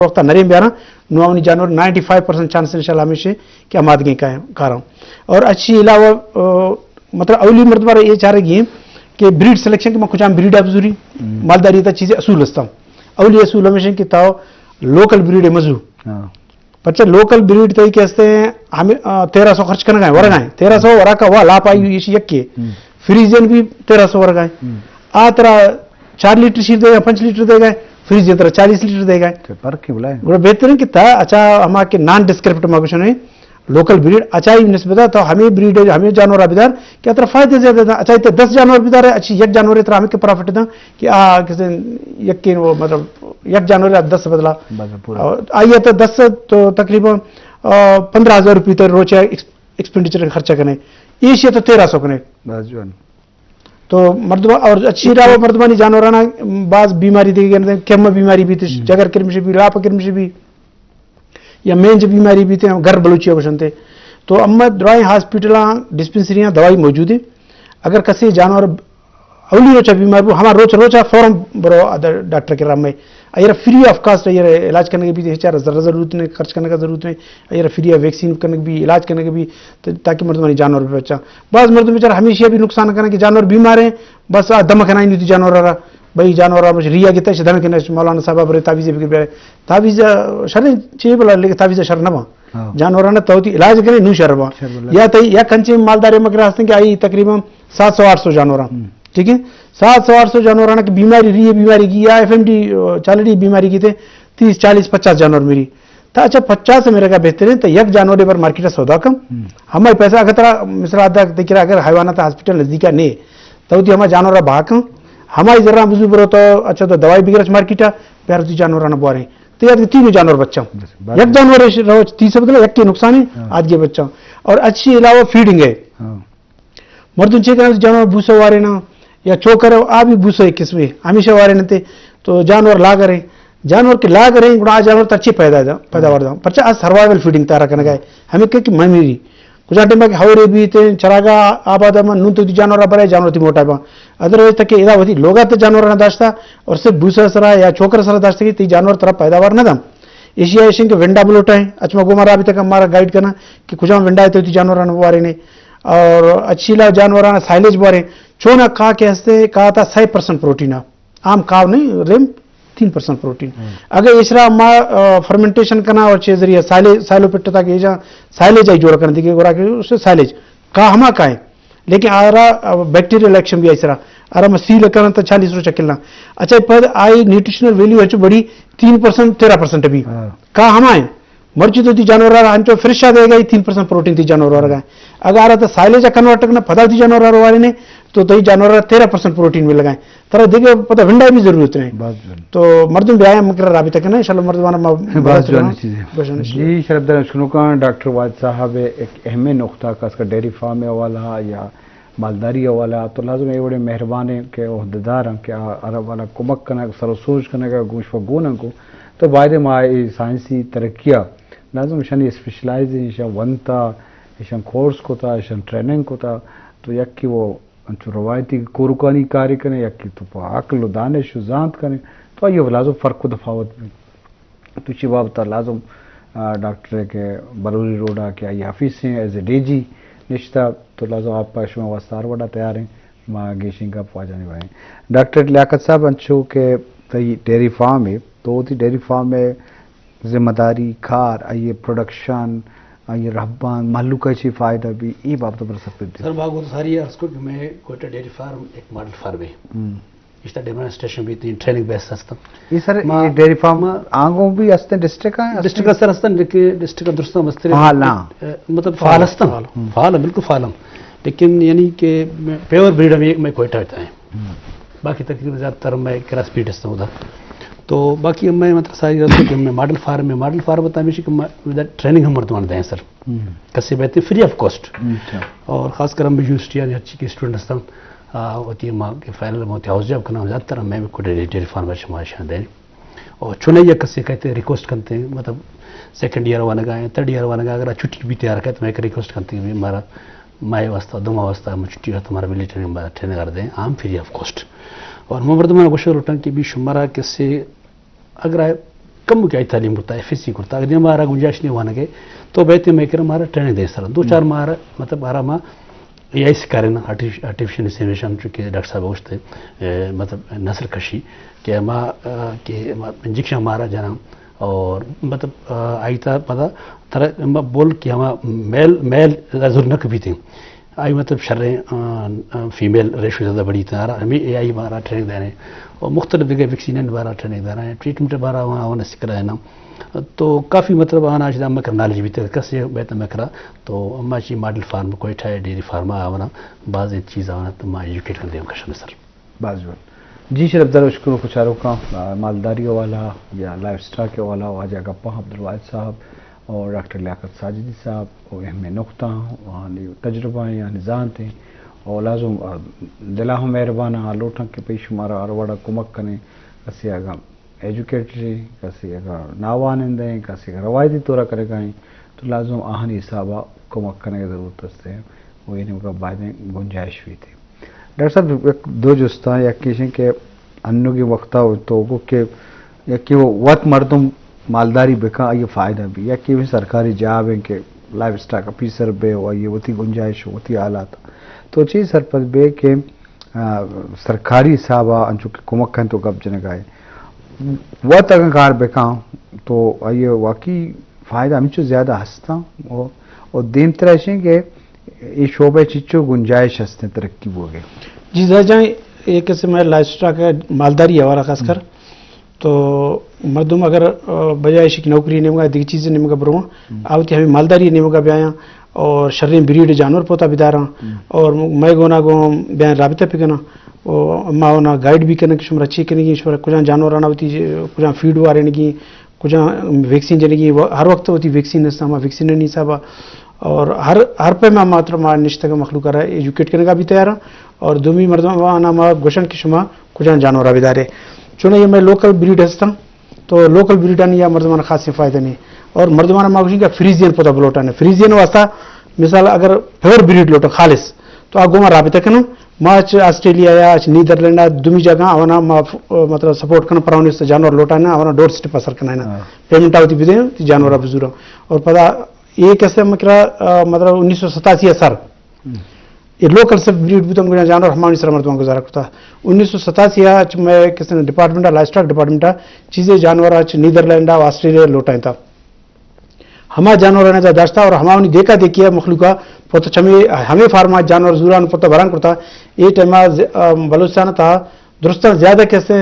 وقتا نریں بیاراں، نو آوانی جانور نائنٹی فائیو پرسنٹ چانس انشاءاللہ ہمیشہ کہ آمادگیں کاراں۔ اور اچھی علاوہ، آ، مطلب اولی مردم را یہ چارگی ہیں کہ بریڈ سلیکشن کہ ما کجام بریڈ ابزوری، مالداری تا چیزیں اصول ہستاں۔ اولی اصول ہمیشہ کہ تاو لوکل بریڈ مزو۔ پرچہ لوکل بریڈ تئی کہ ہستے ہیں، ہمیں، آ، تیرہ سو خرچ کرنا ہے، ورگا ہے۔ تیرہ سو ورا کا وا لاپ آئی ہوئی اسی یکی۔ فریزین بھی تیرہ سو ورگا ہے۔ آ ترا چار لیٹر شیر دے گا، پنچ لیٹر دے گا، فریزین ترا چالیس لیٹر دے گا۔ گڑا بہترین کہ تا، اچھا، ہما کہ نان ڈسکرپٹ ما گوشن ہے، لوکل بریڈ، اچھا، ہی نسبت ہے، تو ہمیں بریڈ، ہمیں جانور بدار، کہ ترا فائدہ زیادہ دا۔ اچھا، تے دس جانور بدار ہے، اچھی یک جانور ترا ہمیں کے پرافٹ دا، کہ آ کسے یک کے وہ، مطلب، یک جانور آ دس بدلا۔ اور آئیے تو دس تو تقریباً، آ، پندرہ ہزار روپے تو روچے ایکس-، ایکسپینڈیچر خرچہ کنے۔ ایشیا تو تیرہ سو کنے۔ تو مردم اور اچھی راہ مردمانی جانورانا باز بیماری دیگہ گندے، کم بیماری بھی تے، جگر کرمش بھی، لاپ کرمش بھی، یا مینج بیماری بیتے، گھر بلوچی گوشنتے۔ تو اما درائیں ہاسپٹلاں، ڈسپنسریاں دوائی موجود ہیں۔ اگر کسی جانور اولی روچا بیمار بو، ہما روچ روچا فوراً برو ڈاکٹر کے رمے۔ ایرا فری آف کاسٹ ایرا علاج کرنے کے بھی، ہچ ذرہ ضرورت نہیں، خرچ کرنے کا ضرورت نہیں۔ ایرا فری آف ویکسین کرنے کے بھی، علاج کرنے کے بھی، تو تاکہ مردمانی جانور بھی بچا۔ بعض مردم بیچارہ ہمیشہ بھی نقصان کرنے کہ جانور بیمار ہیں، بس آ دم کھنائی نہیں تھی جانور را۔ بھئی جانور را بس ریا گیتا، دم کھنائی، مولانا صاحب برے تعویذ بھی، تعویذ شر چے بلا، لیکن تعویذ شر نہ با۔ جانورانا تو تی علاج کرے نو شر با۔ یا تی یا کنچے مالدارے مگر ہستن کہ آئی تقریباً سات سو آٹھ سو جانوراں۔ ٹھیک ہے؟ سات سو آٹھ سو جانورانا کی بیماری ری، بیماری کی یا ایف ایم ڈی، چالڑی بیماری کی تے تیس، چالیس، پچاس جانور میری۔ تا اچھا پچاس میرے کا بہترین، تو یک جانور پر مارکیٹ سودا کم۔ ہمارے پیسہ اگر ترا مثلا ادا دیکھ رہا، اگر حیوانات ہاسپٹل نزدیک ہے نہیں، تو تی ہمارا جانور بھاکم، ہماری ذرا بزو برو تو اچھا تو دوائی بگرچ مارکیٹ ہے، پیار تی جانورانا بوارے۔ تو یاد کہ تینوں جانور بچاں۔ یک جانور روچ تیس بدلا یک کے نقصان ہے، آج کے بچاں۔ اور اچھی علاوہ فیڈنگ ہے۔ مردم چے کرنا جانور بوسہ وارے نا، یا چوکر ہے، آ بھی بوسہ ایک قسم ہے، ہمیشہ وارے نتے، تو جانور لاگر ہے۔ جانور کے لاگر ہے، گڑا آ جانور ترچے پیدا دا، پیداوار دا۔ پرچہ آ سروائیول فیڈنگ تارا کنگا ہے۔ ہمیں کہ، کہ ممیری۔ کجا ٹائم کہ ہورے بیت، چراگا آباد من، نون تو تی جانور برے، جانور تی موٹا با۔ ادروائز تک ادا وتی لوگا تے جانور نہ داشتا، اور صرف بوسا سرا یا چوکر سرا داشتا کہ تی جانور ترا پیداوار نہ دم۔ ایشی ایشن کہ ونڈا بلوٹا ہے، اچ ما گوما رابطہ کا مارا گائیڈ کرنا کہ کجا ونڈا ہے تو تی جانور نہ بارے نے۔ اور اچھی لا جانور سائلیج بارے، چونا کا کے ہستے، کا تا سو پرسنٹ پروٹین ہے۔ عام کاو نہیں، ریم تین پرسنٹ پروٹین۔ اگر ایشرا ما، آ، فرمنٹیشن کنا اور چیز ذریعہ سائلے-، سائلو پٹ تاکہ ایجا سائلیج آئی جوڑ کرنے دیکھے، گورا کہ اس سے سائلیج کا ہما کا ہے۔ لیکن آرا، آ، بیکٹیریل ایکشن بھی ایسرا۔ آرا ما سیل کرنا تا چالیس روچ اکلنا۔ اچھا، پد آئی نیوٹریشنل ویلیو ہے جو بڑی تین پرسنٹ، تیرہ پرسنٹ بھی۔ کا ہما ہے۔ مرچی تو تی جانور را انچو فرشا دے گا، تین پرسنٹ پروٹین تی جانور را گا۔ اگر آرا تا سائلیج کنورٹ کرنا، پدا تی جانور را وارے نے، تو تی جانور را تیرہ پرسنٹ پروٹین مل گا۔ ترا دیگه پتہ ونڈا بھی ضرورت نہیں۔ تو مردم بیایا مکر رابطہ کرنا، انشاءاللہ مردم آنا ما بہت جوانی چیز ہے۔ جی، شرف دار شنوکان، ڈاکٹر واجد صاحب ایک اہم نقطہ، خاص کر ڈیری فارم حوالہ یا مالداری حوالہ، تو لازم اے وڑے مہربان ہیں کہ عہدیدار ہیں کہ آ، عرب والا کمک کنگ، سر و سوج کنگ، گوش و گون کو، تو باید ما اے سائنسی ترقیہ لازم اشانی اسپیشلائزیشن ونتا، اشان کورس کتا، اشان ٹریننگ کتا، تو یکی وہ انچو روایتی کورکانی کاری کنے، یکی تو پہ عقل و دانش و زانت کنے، تو آئی لازم فرق و تفاوت بی۔ تو چی بابتا لازم، آ، ڈاکٹر ہے کہ بروری روڈا کہ آئی آفیس ہیں، ایز اے ڈی جی نشتا، تو لازم آپ پا شما واسطہ ہر وڑا تیار ہیں، ما گیشیں گپ واجہ نہیں بھائیں۔ ڈاکٹر لیاقت صاحب، انچو کہ تئی ڈیری فارم ہے، تو تی ڈیری فارم ہے، ذمہ داری، کار، آئی پروڈکشن، آئی رہبند، مہلوک ء چی فائدہ بی، ای بابت پر سک دے۔ سر، ما گوں ساری عرض کو کہ میں کوئٹہ ڈیری فارم ایک ماڈل فارم ہے۔ ہم۔ اشتا ڈیمانسٹریشن بھی تین ٹریننگ بیس ہستن۔ یہ سر، ما، یہ ڈیری فارم ما آنگوں بھی ہستن، ڈسٹرکٹ ہیں؟ ڈسٹرکٹ سر ہستن، لیکن ڈسٹرکٹ درستان بستر فعال نہ۔ مطلب فعال ہستن۔ فعال۔ ہم۔ فعال ہیں، بالکل فعال ہیں۔ لیکن یعنی کہ پیور بریڈ ہمیں، میں کوئٹہ ہوتا ہے۔ ہم۔ باقی تقریباً زیادہ تر میں کراس بریڈ ہستاں ادا۔ تو باقی ہم میں مطلب ساری رات کہ میں ماڈل فارم میں، ماڈل فارم بتا ہمیشہ کہ میں ادھر ٹریننگ ہم مردمان دیں سر۔ ہم۔ کسے بہتے فری آف کاسٹ۔ اچھا۔ اور خاص کر ہم یونیورسٹی یعنی ہر چیز کے اسٹوڈنٹ ہستاں، آ، ہوتی ہے ماں کے فائنل میں ہوتی ہاؤس جاب کرنا زیادہ تر میں بھی کوئی ڈیری فارم میں شما شان دیں۔ اور چنے یا کسے کہتے ریکویسٹ کرتے ہیں، مطلب سیکنڈ ایئر والا گا ہے، تھرڈ ایئر والا گا، اگر چھٹی بھی تیار کرتے میں ایک ریکویسٹ کرتے ہیں، ہمارا ماہ واسطہ، دو ماہ واسطہ ہم چھٹی ہو، تمہارا ملٹری ہمارا ٹرینر دیں، ہم فری آف کاسٹ۔ اور میں مردمان گوشہ لوٹاں کہ بھی شمارا کسے اگر آئے کم کہ آئی تعلیم کرتا، ایف ایس سی کرتا، اگر مارا گنجائش نہیں وانگے، تو بیتے میں کرا مارا ٹریننگ دے سر، دو چار ماہ مطلب آرا ما اے آئی سکارے نا، آرٹیفیشل انسیمینیشن، چونکہ ڈاکٹر صاحب گوشتے، اے، مطلب نسل کشی، کہ ما، آ، کہ ما انجیکشن مارا جناں، اور مطلب، آ، آئی تا پدا ترا ما بول کہ ہما میل، میل ضرور نہ کپیتے۔ آئی مطلب شریں، آ، آ، فیمیل ریشو زیادہ بڑی تھا، ہمیں اے آئی بارا ٹریننگ دے رہے ہیں، اور مختلف جگہ ویکسین بارا ٹریننگ دے رہے ہیں، ٹریٹمنٹ بارا وہاں، وہاں سکھ رہے ہیں نا۔ تو کافی مطلب آنا اجدا مکر نالج بیتے، کسے بیت مکرا، تو اما چی ماڈل فارم کوئٹہ ہے، ڈیری فارم آونا، بعض چیز آونا تو ما ایجوکیٹ کن دیم کشن سر۔ باز جوان۔ جی شرف در، شکر و کچاروکاں، آ، مالداری والا یا لائف سٹاک والا واجہ گپاں عبدالواحد صاحب اور ڈاکٹر لیاقت ساجدی صاحب اور اہم نقطہ آنی تجربہ ہیں، آنی زانت ہیں اور لازم، آ، دلا ہم مہربان آ لوٹاں کہ پئی شمارا ہر وڑا کمک کنیں، کسے اگاں ایجوکیٹڈ ہیں، کسے اگاں ناوانندہ ہیں، کسے اگاں روایتی طورا کرے گا ہیں، تو لازم آہانی حسابا کمک کنگ ضرورت است ہے۔ وہ یہ نیمگا بایدیں گنجائش بیتے۔ ڈاکٹر صاحب، یک دو جستاں، یکی ایشیں کہ انوگیں وقتا تو گو کہ یکی وہ وت مردم مالداری بکا، آئی فائدہ بھی، یکی وہ سرکاری جاب ہیں کہ لائف سٹاک آفیسر بے، و آئی وتی گنجائش، وتی حالات۔ تو چی سرپد بے کہ، آ، سرکاری حسابا انچو کہ کمک کن تو گپ جنگائے۔ وت اگاں کار بکاں تو آئی واقعی فائدہ ہمچو زیادہ ہستاں و، و دیمتر ایشیں کہ اے شعبہ چچو گنجائش ہستیں ترقی بوگے۔ جی زاہ جان، اے قسم ہے لائف سٹاک ہے، مالداری حوالہ خاص کر۔ تو مردم اگر، آ، بجائے شک نوکری نیمگا، دیگه چیز نیمگا برواں، آوتی ہمیں مالداری نیمگا بیایاں اور شریں بریڈ جانور پوتا بداراں اور مئے گونا گوں بیاں رابطہ پکناں۔ و ما اونا گائیڈ بھی کناں کہ شمارا چی کنگی، شمارا کجا جانور آنا ہوتی، کجا فیڈ وارنگی، کجا ویکسین جنگی، و ہر وقت ہوتی ویکسین نستا، ہما ویکسین نہیں صاحبہ۔ اور ہر، ہر پہ ما ماتر ما نشتگ مخلوق را ایجوکیٹ کنگا بھی تیار ہاں۔ اور دومی مردم آنا ما گوشن کہ شما کجا جانور بدارے۔ چون یہ میں لوکل بریڈ ہستاں، تو لوکل بریڈانی یا مردمان خاصیں فائدہ نہیں۔ اور مردمان ما گوشن کہ فریزین پوتا بلوٹانے۔ فریزین واسطہ مثال اگر پیور بریڈ لوٹو خالص، تو آ گوما رابطہ کنو۔ ما اچ آسٹریلیا یا اچ نیدرلینڈ آ دومی جگہ آوانا ما ف-، مطلب سپورٹ کنو، پراؤنی سے جانور لوٹانا، آوانا ڈور سٹپ اثر کنائنا۔ پیمنٹ آوتی بدے، تی جانور بزورا۔ اور پدا یہ کسے مکرا، آ، مطلب انیس سو ستاسی اثر۔ یہ لوکل سب بریڈ بوتن گونا جانور ہمانی سر مردمان گزارا کرتا۔ انیس سو ستاسی آ چ میں کسے ڈپارٹمنٹ آ، لائف سٹاک ڈپارٹمنٹ آ، چیزیں جانور آ چ نیدرلینڈ آ، آسٹریلیا لوٹائیں تا۔ ہما جانور نے داشتا اور ہماونی دیکھا دیکھی مخلوقہ پوت چمی ہمیں فارما جانور زوران پوت بران کرتا۔ اے ٹائما ز-، آ، بلوچستان تا درستاں زیادہ کسے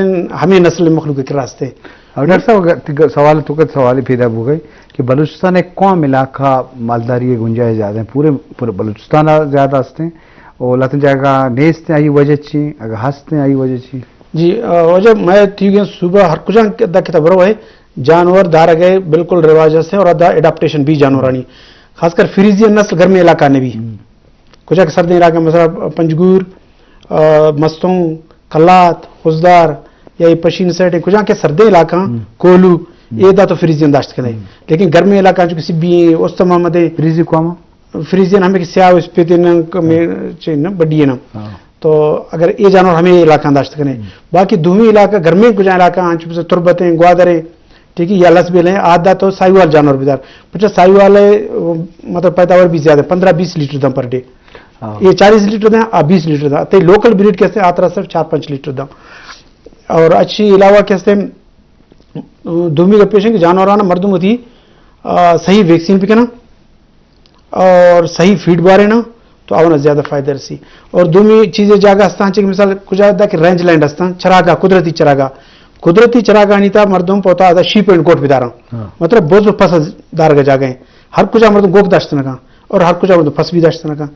ہمیں نسل مخلوق کے راستے۔ اور ڈاکٹر صاحب، اگر تیگ-، سوال تو کا سوال پیدا ہو گئے کہ بلوچستان ایک قوم علاقہ مالداری گنجائش زیادہ ہیں، پورے، پورے بلوچستان زیادہ ہستے ہیں اور لاتن جگہ نیست ہیں، آئی وجہ چی، اگر ہستے ہیں، آئی وجہ چی؟ جی، آ، وجہ میں تیگیں صوبہ ہر کجا دا کتاب برو ہے، جانور دارگ ہے بالکل رواج ہستے اور دا اڈاپٹیشن بھی جانورانی، خاص کر فریزین نسل گرمی علاقہ نے بھی۔ کجا کہ سردیں علاقہ مثلا پنجگور، آ، مستونگ، قلات، خضدار یا یہ پشین سائڈ ہیں، کجا کہ سردیں علاقہ کوہلو، یہ دا تو فریزین داشت کنے۔ لیکن گرمی علاقہ چونکہ سبی ہیں، استما مدے۔ فریزی قوم؟ فریزین ہمیں کہ سیاہ اسپیتیں نا، کمے چے نا، بڈی نا۔ تو اگر یہ جانور ہمیں علاقہ داشت کنے، باقی دومی علاقہ گرمی کجا علاقہ آنچ پس تربتیں، گوادریں، ٹھیک ہے، یا لس بیلیں، آدھا تو ساہیوال جانور بدار۔ پچھا ساہیوال ہے، مطلب پیداوار بھی زیادہ، پندرہ بیس لیٹر دم پر ڈے۔ یہ چالیس لیٹر دیں، آ بیس لیٹر دیں۔ تے لوکل بریڈ کسے آترا صرف چار پانچ لیٹر دیں۔ اور اچھی علاوہ کسے، دومی گپ پیش ہے کہ جانورانا مردم ہوتی، آ، صحیح ویکسین پکنا اور صحیح فیڈ بارے نا، تو آونا زیادہ فائدہ رسی۔ اور دومی چیزیں جاگہ ہستاں چہ کہ مثال کجا دا کہ رینج لینڈ ہستاں، چراگاہ، قدرتی چراگاہ، قدرتی چراگاہانی تا مردم پوتا دا شیپ اینڈ گوٹ بداراں۔ مطلب بوز و پس دارگا جاگہ ہیں۔ ہر کجا مردم گوک داشت نکاں اور ہر کجا مردم پس بھی داشت نکاں۔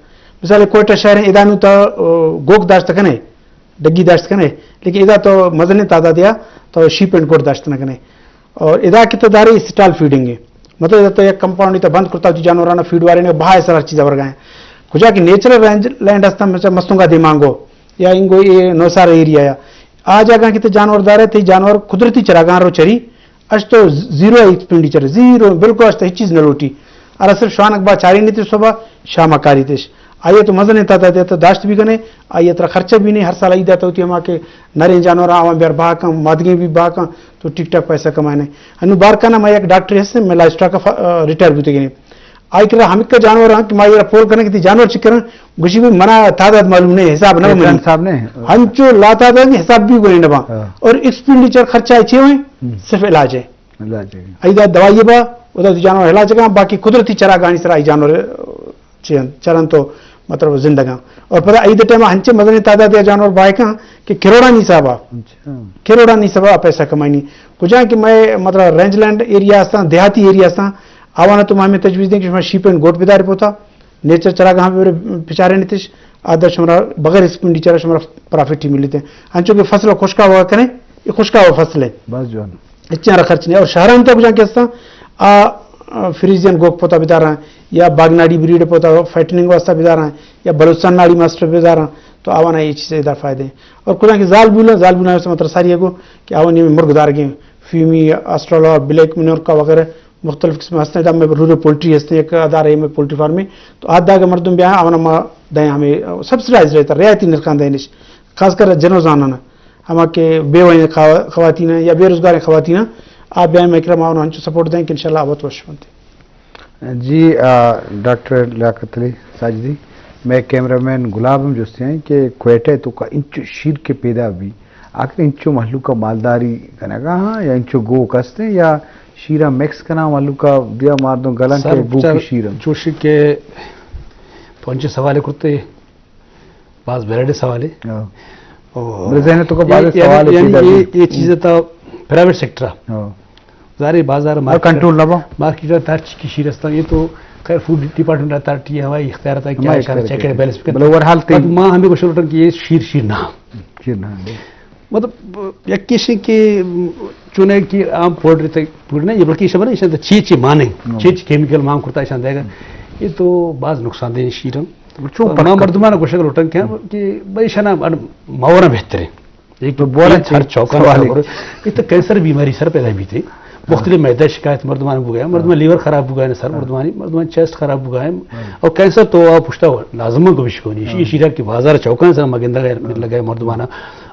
مثال کوئٹہ شہر ہیں، ادانو تا، آ، گوک داشت کنے، ڈگی داشت کنے، لیکن ادا تو مزنیں تعداد یا تو شیپ اینڈ گوٹ داشت نہ کنے۔ اور ادا کہ تو دارے اسٹال فیڈنگ ہے، مطلب ادا تو یک کمپاؤنڈ تا بند کرتا ہوتی جانورانا فیڈ وارے نے بہا سر ہر چیز ورگا ہیں۔ کجا کہ نیچرل رینج لینڈ ہستا، مثلا مستونگا دیمانگو یا انگو یہ نوسار ایریا یا آ جاگہ کہ تو جانور دارے، تے جانور قدرتی چراگاں رو چری، اش تو زیرو ایکسپینڈیچر، زیرو، بالکل اش تو ہچ چیز نہ لوٹی۔ ارا صرف شوانک با چاری نیتی صبح، شام کاری تش۔ آئی ءَ تو مزنیں تعداد ءَ تو داشت بہ کنے، آئی ءَ ترا خرچہ بہ نہ ایں، ہر سال عید ءَ تو وتی ہما کہ نریں جانور آواں بیار بہا کن، مادگیں بہ بہا کن، تو ٹیک ٹاک پیسہ کمائینے۔ انوں بارکھان ءَ ما یک ڈاکٹرے ہست ایں، مئے لائیو اسٹاک ءَ ف-، ریٹائر بوتگیں۔ آئی کرا ہمکا جانور آں کہ ما ایرا پول کناں کہ تئی جانور چی کناں، گوشی بھئی منا تعداد معلوم نہ ایں، حساب نہ اے بنی۔ حساب نہ ایں۔ ہنچو لا تعداد ایں، حساب بہ گونے نہ باں۔ ہاں۔ اور ایکسپینڈیچر خرچہ چے ایں؟ ہم۔ صرف علاج ایں۔ علاج ایں۔ ایدا دوائی با، ادا تو جانور علاج کاں، باقی قدرتی چراگاہانی سرا ای جانور چے انت، چرن تو مطلب زندگاں۔ اور پدا عید ٹائم ہنچے مزنیں تعداد یا جانور بہا کاں کہ کروڑانی حسابا، اچھا۔ کروڑانی حسابا پیسہ کمائینی۔ کجا کہ مئے مطلب رینج لینڈ ایریا ہستاں، دیہاتی ایریا ہستاں، آوانا تو ما ہمے تجویز دیں کہ شما شیپ اینڈ گوٹ بدار پوتا، نیچر چراگاہاں بہ پچارینتش، آدا شمارا بغیر ایکسپینڈیچر شمارا پرافٹ ہی ملیت۔ انچو کہ فصل خشکا ہوا کریں، یہ خشکا ہوا فصل ہے۔ بس جوان۔ اچھا را خرچ نہیں۔ اور شہران تو کجا کہ ہستاں، آ، آ، فریزین گوک پوتا بداراں، یا باگناڑی بریڈ پوتا فیٹننگ واسطہ بداراں، یا بلوچستان ناڑی ماسٹر بداراں، تو آوانا یہ چیز ادا فائدہ ایں۔ اور کجا کہ زال بولاں، زال بولاں سے مطلب ساری کو کہ آوانی مرغ دارگیں، فیمی، آسٹریلا، بلیک مینورکا وغیرہ مختلف قسم ہستیں، ادا مئے رورل پولٹری ہستیں، یک ادارہ ایں مئے پولٹری فارم ایں، تو آ داگہ مردم بیاں، آوانا ما دیں ہمے سبسڈائز رہتا، رعایتی نرخاں دینش، خاص کر جنوزاناں، ہما کہ بیوہ ایں خوا-، خواتین ایں یا بے روزگار ایں خواتین ایں، آ بیاں مئے کرا، ما آوانا ہنچو سپورٹ دیں کہ انشاءاللہ آ وت وش بنت۔ جی، آ، ڈاکٹر لیاقت علی ساجدی، مئے کیمرہ مین گلاب ہم جستے ایں کہ کوئٹہ توکا انچو شیر کہ پیدا بی، آخر انچو مہلوک ءَ مالداری کنگا ہاں یا انچو گوک ہستیں یا شیراں مکس کناں مہلوک ءَ دیا مردم گلاں سر، کہ گوکی بچار شیراں؟ چوشی کہ تو انچو سوالے کرتے، باز ویلڈ سوالے۔ ہاں۔ او، میرے ذہن ءَ تو کو باز یعنی، سوالے یعنی پیدا یہ، بھی۔ یہ چیز تو پرائیویٹ سیکٹر ہے۔ ہاں۔ ظاہر ہے بازار اور مارکیٹ کنٹرول نہ بو۔ مارکیٹ ءَ ہر چیز کی شیر ہستا، یہ تو خیر فوڈ ڈپارٹمنٹ اتھارٹی ہے، ہماری اختیار تھا کیا ہماری کرنا، اختیار چیک ہے۔ اینڈ بیلنس بھی کرنا۔ بلے اوور آل تھنگ مطلب، ماں ہمیں کو شروع کی یہ شیر، شیر نہ۔ شیر نہ، جی۔ مطلب، یک کیش ہے کہ چونے کہ عام پولٹری تک پوری نہیں، یہ بلکہ شمار ایشان چی چی مانے، ہاں۔ چی چی کیمیکل مان کرتا ایشان دے گا۔ یہ تو باز نقصان دہ شیر ہم۔ چون تو ما پرکھ مردمان گوشگ لوٹن کہ، ہاں۔ کہ بھائی شنا ماورا بہتر ہے۔ ایک تو بورا تو ہر چوکا سوال ہے۔ یہ تو کینسر بیماری سر پیدا بھی تھی۔ ہاں۔ مختلف معدہ شکایت مردمان بو گیا، مردمان ہاں۔ لیور خراب بو گیا سر، ہاں۔ مردمانی، مردمان چیسٹ خراب بو گیا۔ ہاں۔ اور کینسر تو آ پشتا لازم کو بشکونی۔ ہاں۔ یہ شیرا کی بازار چوکا سر مگندہ گئے، ہاں۔ لگے مردمانا۔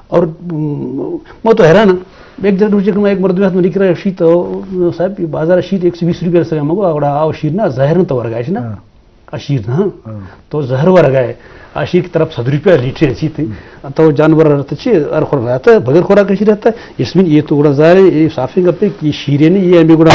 اور، م، میں تو حیران ہوں۔ ایک دن روچے کہ میں ایک مردم ہاتھ میں لکھ رہا ہے، شیت، صاحب، یہ بازار شیت ایک سو بیس روپیہ سے مگو، اور آو شیر نا زہر نہ تو ورگا ہے نا۔ ہاں۔ آ شیر نا، ہاں۔ تو زہر ورگا ہے۔ آ شیر کی طرف صد روپیہ لیٹر ایسی تھی۔ ہم۔ تو جانور رہتا چی، ار خور رہتا ہے، بغیر خوراک کشی رہتا ہے۔ اس میں یہ تو گڑا ظاہر ہے، یہ صافی گپے کہ شیرے نہیں، یہ ہمیں گڑا،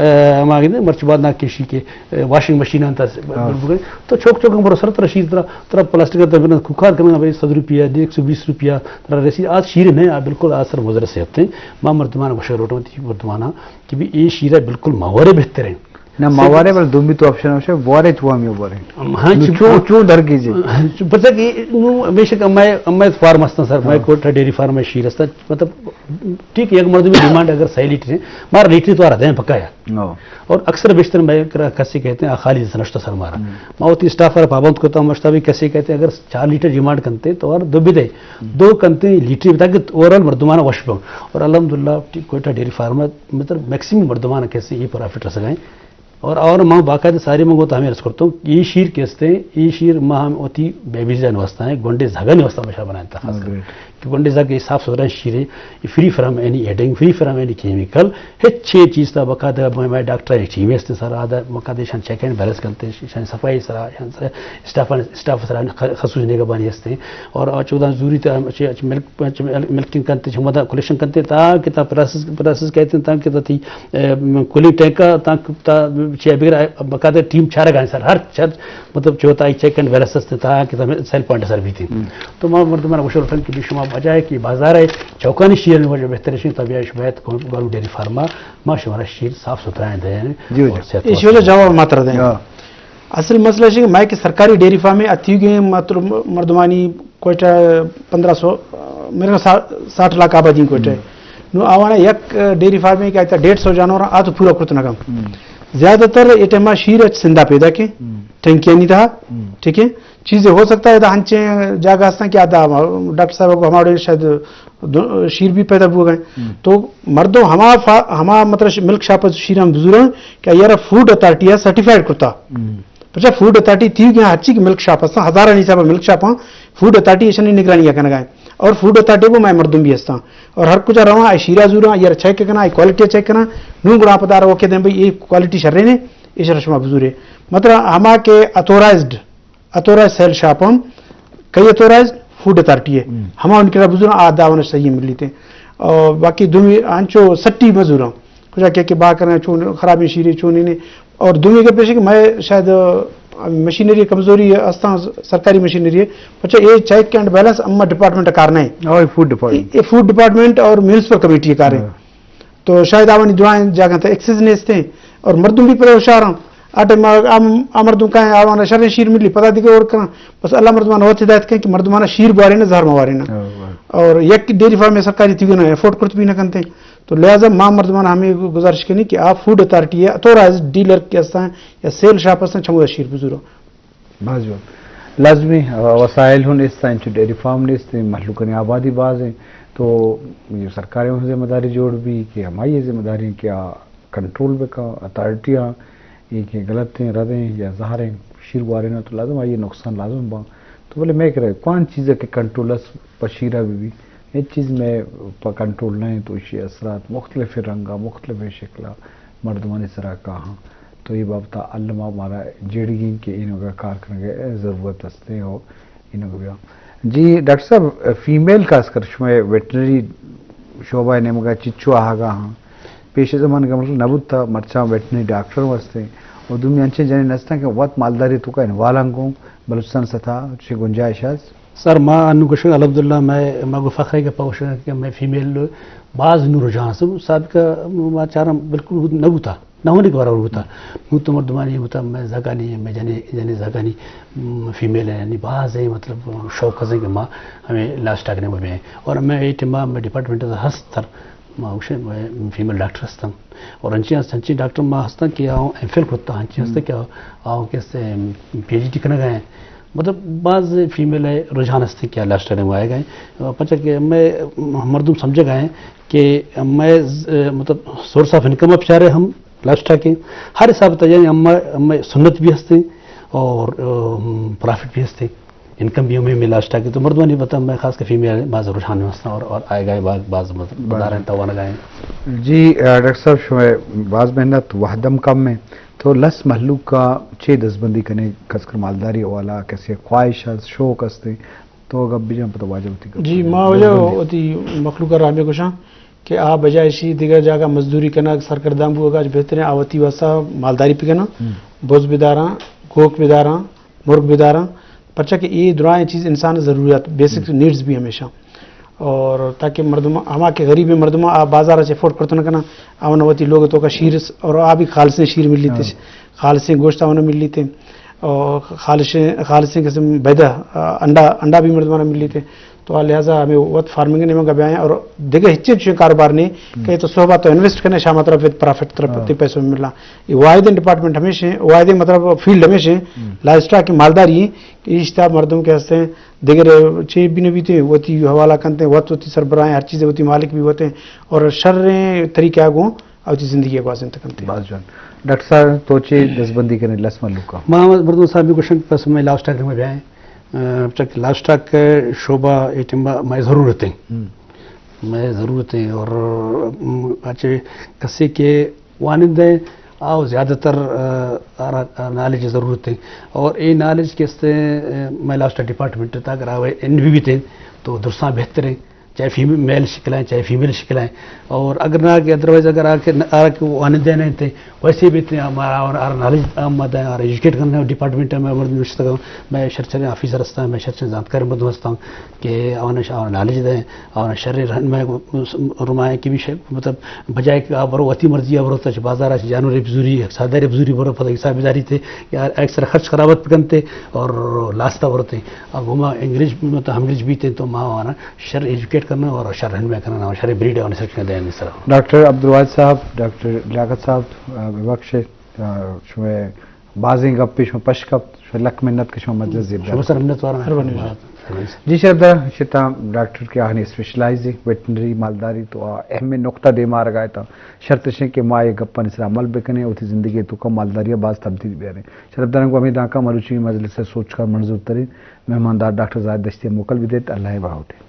اے، ہم آگے دے، مرچ بعد نہ کشی کے، اے، واشنگ مشین آنتا سے، ہاں۔ بگڑ۔ تو چوک چوک ہم برو سر ترا شیر ترا، ترا پلاسٹک ترا بنا کھوکھار کرنا بھائی، صد روپیہ، ایک سو بیس روپیہ، ترا رسی، آج شیر نہیں، آ بالکل آ سر مضر سے ہفتے۔ ما مردمان گوشہ لوٹوں تھی مردمانا کہ بھی یہ شیرہ بالکل ماورے بہتر ہے۔ نہ، ماوارے بل دومی تو آپشن ہوشے، وارے تو ہم وارے۔ ہم، ہاں، نو چپ، چو، ہاں۔ چو درگیجے۔ ہاں، چپ، پتہ کہ نو ہمیشہ کہ میں، میں فارم ہستاں سر، میں ہاں۔ کوئٹہ ڈیری فارم میں شیر ہستا۔ مطلب، ٹھیک ہے، یک مردم ڈیمانڈ اگر سو لیٹر ہے، مارا لیٹر تو آ رہا دیں پکا ہے۔ ہاں۔ اور اکثر بیشتر میں کرا کسی کہتے ہیں، آ خالی سے نشتہ سر مارا۔ ہم۔ میں ہوتی اسٹاف پر پابند کرتا ہوں، مشتا بھی کسی کہتے ہیں، اگر چار لیٹر ڈیمانڈ کنتے تو اور دو بھی دے، ہم۔ دو کنتے لیٹر بھی تاکہ اوورآل مردمانہ وش بوں۔ اور الحمدللہ، ٹھیک کوئٹہ ڈیری فارم مطلب میکسیمم مردمان کسے یہ پرافٹ رسگائیں۔ اور، اور ما باقاعدہ ساری من گوتا ہمیں رس کرتا ہوں، یہ شیر کستے، یہ شیر ما ہم ہوتی بیبیز جان واسطہ ہیں، گونڈے زھگانی واسطہ بشا بنائیں تھا خاص کر۔ ہاں، گریٹ۔ کہ گونڈے زھگ یہ صاف ستھرا شیر ہے، یہ فری فرام اینی ایڈنگ، فری فرام اینی کیمیکل، ہچ چیز تا باقاعدہ میں، میں ڈاکٹر ایک ٹیم ہے، اس نے سارا آدھا باقاعدہ شان چیک اینڈ بیلنس کرتے، شان صفائی سرا، شان سرا اسٹاف، اسٹاف سرا خ-، خصوصی نگہبانی ہستے۔ اور چودہ زوری تا، اچ، اچ ملک، اچ مل-، ملکنگ کنتے، چھ مدہ کلیکشن کنتے، تاکہ تا پروسیس، پروسیس کہتے ہیں، تاکہ تا تھی، اے، کولنگ ٹینک، تاکہ تا چھ بغیر باقاعدہ ٹیم چارگا ہیں سر، ہر چیز، مطلب، چوتا ہی چیک اینڈ بیلنس ہستے، تاکہ تا سیل پوائنٹ سر بھی تھی۔ ہم۔ تو ما مردمان گوشہ لوٹن کہ بھی شما بجائے کہ بازار ہے، چوکانی شیر میں جو بہتر ہے، تا بیا شما گورنمنٹ ڈیری فارما، ما شمارا شیر صاف ستھرا ہیں دے ہیں جی، اور جی۔ صحت یہ واسطے شوجہ جواب ماتر دیں۔ ہاں۔ اصل مسئلہ ہے کہ میں کہ سرکاری ڈیری فارم میں اتیوگیں مطلب مردمانی کوئٹہ پندرہ سو، میرے خیال سا-، ساٹھ لاکھ آبادی کوئٹہ ہے۔ ہم۔ نو آوانا یک ڈیری فارم ہے کہ آتا ڈیڑھ سو جانور آ تو پورا کرت نہ کم۔ ہم۔ زیادہ تر اے ٹائم شیر اچ سندھا پیدا کے، ہم۔ ٹینکیانی تہا، ہم۔ ٹھیک ہے؟ چیزیں ہو سکتا ہے، دا ہنچیں جاگہ ہستاں کہ آدا ڈاکٹر صاحب کو ہمارے شاید دو-، شیر بھی پیدا بوگ ء انت۔ ہم۔ تو مردم ہما فا-، ہما مطلب ش-، ملک شاپ ء شیراں بزوراں کہ آئی ء را فوڈ اتھارٹی ء سرٹیفائیڈ کرتا۔ ہم۔ پچا فوڈ اتھارٹی تیوگیں، ہرچی کہ ملک شاپ ہستاں، ہزارانی حساب ءَ ملک شاپاں، فوڈ اتھارٹی ایشانی نگرانی ءَ کنگا ایں۔ اور فوڈ اتھارٹی بو مئے مردم بھی ہستاں۔ اور ہر کجا رواں، آئی شیرا زوراں، آئی ءَ را چیک کناں، آئی کوالٹی ءَ چیک کناں، نوں گڑا پدا رو کہ دیں بھئی، اے کوالٹی شریں نے، ایشرا شما بزورے۔ مطلب ہما کہ اتھورائزڈ، اتھورائز سیل شاپ ہم، کئی اتھورائز؟ فوڈ اتھارٹی ہے۔ ہما ان کرا بزوراں، آ داوان صحیح ملیتے۔ اور باقی دومی انچو سٹی مزوراں۔ کجا کہ، کہ با کرنا چون خرابیں شیرے چون نے۔ اور دومی گپ ایش کہ میں شاید، آ، مشینری کمزوری ہے، استاں سرکاری مشینری ہے۔ پچھا اے چیک اینڈ بیلنس اما ڈپارٹمنٹ کار نہیں۔ او، اے فوڈ ڈپارٹمنٹ۔ اے، اے فوڈ ڈپارٹمنٹ اور میونسپل کمیٹی کار ہے۔ ہاں۔ تو شاید آوانی درائیں جاگہ تا ایکسس نیستیں اور مردم بھی پرے ہوشاراں۔ آ ٹائم آ، آ، آ مردم کہیں آوانا شریں شیر ملی، پدا دیگہ اور کراں۔ بس اللہ مردمان وت ہدایت کہیں کہ مردمانا شیر بوارے نہ، زہر موارے نہ۔ ہاں، واہ۔ اور یک ڈیری فارم سرکاری تیگو نہ افورڈ کرت بھی نہ کنتے۔ تو لہذا ما مردمان ہمیں گزارش کنی کہ آ فوڈ اتھارٹی ہے، اتھورائز ڈیلر کے استاں یا سیل شاپ استاں، چمودا شیر بزورو۔ باز جوان۔ لازمی، آ، وسائل ہوں نیست، انچو ڈیری فارم نیست، مخلوقانی آبادی باز ہیں، تو یہ سرکار ہوں ذمہ داری جوڑ بھی کہ ہماری یہ ذمہ داری ہیں کہ آ کنٹرول بکا، اتھارٹی آ، یہ کہ غلط ہیں، رد ہیں یا زہر ہیں، شیر وارے نا، تو لازم آئیے نقصان لازم با۔ تو بولے میں کرے کون چیز ہے کہ کنٹرول اس پشیرہ بھی بھی، یہ چیز میں پا کنٹرول نہیں، تو اسی اثرات مختلف رنگا، مختلف شکلا مردمانی سرا کاہاں۔ تو یہ بابت علم ہمارا جیڑگی کہ انہوں کا کار کرنے ضرورت ہستے ہو، انہوں کا بھی۔ جی ڈاکٹر صاحب، فیمیل خاص کر شما ویٹرنری شعبہ نیمگا چچو آہگا ہاں؟ پیش زمانگا مطلب نبوتا، مرچاں ویٹرنری ڈاکٹر ہستے، اور دومی انچے جنے نستا کہ وقت مالداری تو کا انوالان کو بلوچستان سطح چھ گنجائش ہے؟ سر، ما انو گوشگ الحمدللہ، میں، ما گو فخر ہے کہ پا گوشگ کہ میں فیمیل باز نو رجحان سب سابقہ ما چارم بالکل نہ بوتا، نہ ہونے کے برابر بوتا۔ نو تو مردمانی بوتا، میں زگانی، میں جنے، جنے زگانی، م، فیمیل ہے، یعنی باز ہے، مطلب شوق ہے کہ ما ہمیں لاسٹ آگنے میں بھی ہیں۔ اور میں اے ٹائم میں ڈپارٹمنٹ ہست تر، ما گوشے میں فیمیل ڈاکٹر ہستم۔ اور انچی ہست، انچی ڈاکٹر ما ہستاں کہ آؤں ایم فل کرتا، انچی ہست کہ آؤں کہ سے پی ایچ ڈی کنگا ہیں۔ مطلب باز فیمیل ہے رجحان ہست کہ لاسٹ ٹائم آئے گئے۔ پچا کہ میں مردم سمجھے گئے کہ میں ز-، مطلب سورس آف انکم اب چارے ہم لاسٹ ٹائم کے ہر حساب تا، یعنی ہم، ہم سنت بھی ہستے اور، ام، پرافٹ بھی ہستے۔ انکم بھی ہمیں ملا اسٹاک کی، تو مردمانی بتا میں خاص کر فیمیل باز رجحان میں ہستاں اور، اور آئے گئے باز، باز مدد باز۔ دار ہیں، توان گئے ہیں۔ جی، آ، ڈاکٹر صاحب، شما باز محنت، وہدم کم ہے، تو لس مہلوک کا چے دزبندی کنے، خاص کر مالداری والا، کسی خواہش ہے، شوق ہستے، تو گپ بجان پتہ واجہ ہوتی گپ جی، بجان۔ ما واجہ دزبندی۔ ہوتی مخلوق راہ میں گوشاں کہ آ بجائے اشی دیگر جاگہ مزدوری کنگ، سرگردان بوگا، بہتریں آ وتی واسطہ مالداری پکناں، ہم۔ بز بداراں، گوک بداراں، مرگ بداراں، پرچا کہ اے درائیں چیز انسان ضروریات، بیسک ہم۔ نیڈز بھی ہمیشہ۔ اور تاکہ مردم، ہما کہ غریب مردم آ بازار چ افورڈ کرت نہ کناں، آوان وتی لوگ توکا شیر س-، اور آ بھی خالصیں شیر ملیتے، ہاں۔ خالصیں گوشت آوان ملیتے، اور خالصیں، خالصیں قسم بیدہ، آ، انڈا، انڈا بھی مردمانا ملیتے۔ تو آ لہذا ہمیں وت فارمنگ نیمگا بیائیں اور دیگہ ہچ چیز کاروبار نہیں ہم۔ کہ تو صحبہ تو انویسٹ کرنے شام طرف پرافٹ طرف ہاں۔ تے پیسوں ملنا۔ یہ واحد ڈپارٹمنٹ ہمیشہ ہیں، واحد مطلب فیلڈ ہمیشہ ہیں، ہم۔ لائف اسٹاک کی مالداری ہیں کہ اشتا مردم کے ہستے ہیں، دیگر چے بھی نہ بیتے، وتی حوالہ کنتے ہیں، وت وتی سربراہیں، ہر چیز وتی مالک بھی ہوتے ہیں اور شریں طریقہ گوں او وتی زندگی گوازینت کنتے ہیں۔ باز جوان۔ ڈاکٹر صاحب، تو چے دزبندی کنے لس ملوکا؟ ما مردم صاحب بھی گوشن، بس میں لائف اسٹاک میں بیائیں۔ آ، چک لائف اسٹاک شعبہ اے ٹائم میں ضرورت ہے۔ ہم۔ میں ضرورت ہے اور، م، اچھے کسی کے وانندہ ہیں، آؤ زیادہ تر، آ، آرا، آ، نالج ضرورت ہے۔ اور اے نالج کے سے، آ، میں لائف اسٹاک ڈپارٹمنٹ تک اگر آوے این بی بی تے تو درساں بہتر ہے۔ چاہے فیمیل شکل ہیں، چاہے فیمیل شکل ہیں۔ اور اگر نہ کہ ادروائز اگر آ کے، آ کے وانندہ نہیں تے، ویسے بھی تے ہمارا اور، اور نالج ہم دیں اور ایجوکیٹ کرنے ڈپارٹمنٹ میں مردم نشتہ کروں۔ میں شر شر آفیسر ہستاں، میں شر شر زانتکار مردم ہستاں کہ آوان، آوان نالج دیں، آوان شر رہن میں رمائیں کہ بھی شے، مطلب بجائے کہ آ برو وتی مرضی آ برو تچ بازار اچ جانور بزوری، سادار بزوری برو پتہ حساب داری تے یا ایکسٹرا خرچ خرابت پکنتے اور لاستا برتے۔ اب ہما انگریز، مطلب ہم انگریز بیتے تو ما آوانا شر ایجوکیٹ کرنا اور شر رہنمائی کرنا اور شر بریڈ آوانا سرکشن دینا سر۔ ڈاکٹر عبدالواحد صاحب، ڈاکٹر لیاقت صاحب، آ، ببخش، آ، شما بازیں گپ شما پش کپت، شما لک منت کہ شما مجلس زیب شما دات۔ سر منت وارا۔ مہربانی۔ جی شرپدار، شتا ڈاکٹر کہ آہانی اسپیشلائز ویٹنری مالداری تو آ اہم نقطہ دیما آرگا اتاں۔ شرط اش انت کہ ما اے گپانی سرا عمل بکنیں، وتی زندگی توکا مالداری باز تبدیل بیاریں۔ شرپداراں گوں ہمے دانکا مروچی مجلس سوچکار منظور ترین مہماندار ڈاکٹر زاہد دشتی موکل بدیت۔ اللہ باہوٹ۔